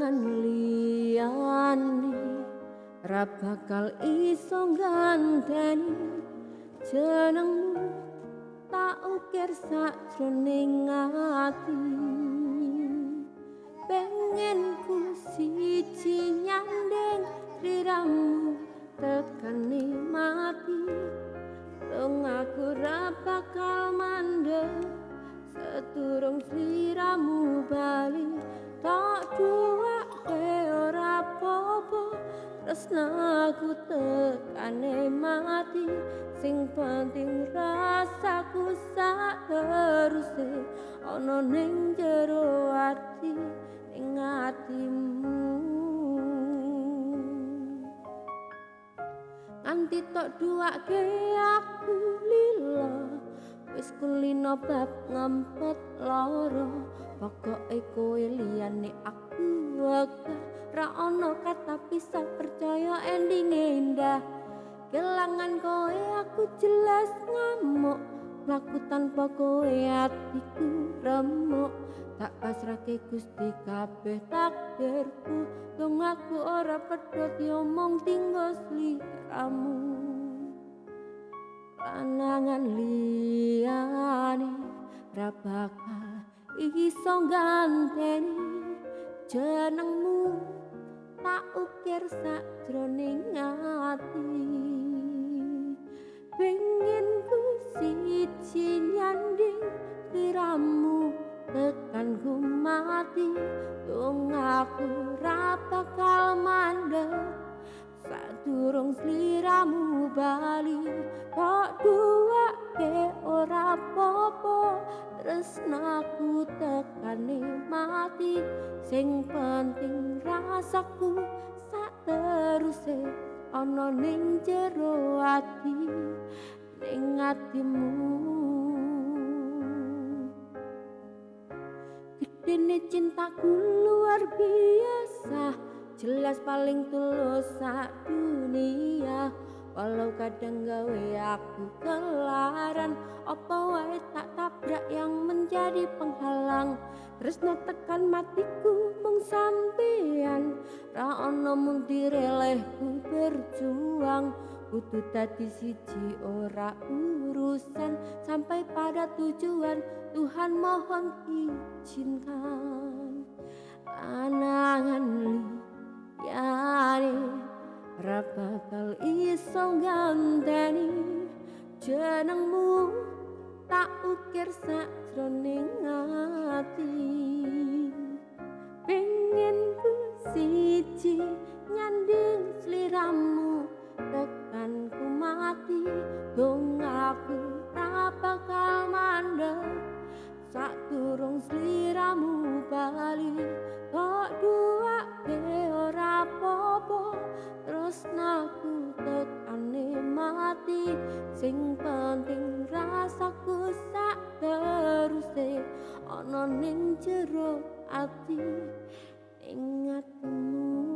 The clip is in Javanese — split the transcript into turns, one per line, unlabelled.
Lanangan liyane ra bakal iso ngganteni jenengmu, tak ukir sakjroning ati. Pengen ku siji nyanding sliramu tekane mati. Wong aku ra bakal mandek sedurung sliramu bali. Tak duwake ora apa-apa, tresnaku tekane mati. Sing penting rasaku sak teruse ana ning jero ati, ning atimu. Nganti tok duwake aku lila, wis kulino bab ngempet lara. Pokoke kowe liyane aku wegah, ra ono kata pisah, percaya endinge indah. Kelangan kowe aku jelas ngamuk, mlaku tanpa kowe atiku remuk. Tak pasrahke Gusti kabeh takdirku, dong aku ora pedhot yo mung tinggo sliramu. Lanangan liyane ra bakal iso ngganteni jenengmu, tak ukir sakjroning ati. Pengen ku siji nyanding sliramu tekan ku mati. Dong aku ra bakal mandek sadurung sliramu bali. Tok duwake ora apa-apa, tresnaku tekane mati. Sing penting rasaku sak teruse ana ning jero ati, ning atimu. Gedene cintaku luar biasa, jelas paling tulus sak dunia. Walau kadang gawe aku kelaran, apa wae tak tabrak yang menjadi penghalang. Tresno tekan matiku mung sampeyan, ra ono mung direlehku berjuang. Kudu dadi siji ora urusan, sampai pada tujuan Tuhan mohon izinkan. Lanangan liyane ra bakal iso ngganteni jenengmu, tak ukir sakjroning ati. Pengen ku siji nyanding sliramu tekan ku mati. Dong aku ra bakal mandek sadurung sliramu bali. Tok duwake ora apa-apa, tresnaku tekane mati. Sing penting rasaku sak teruse ana ning jero ati, ning atimu.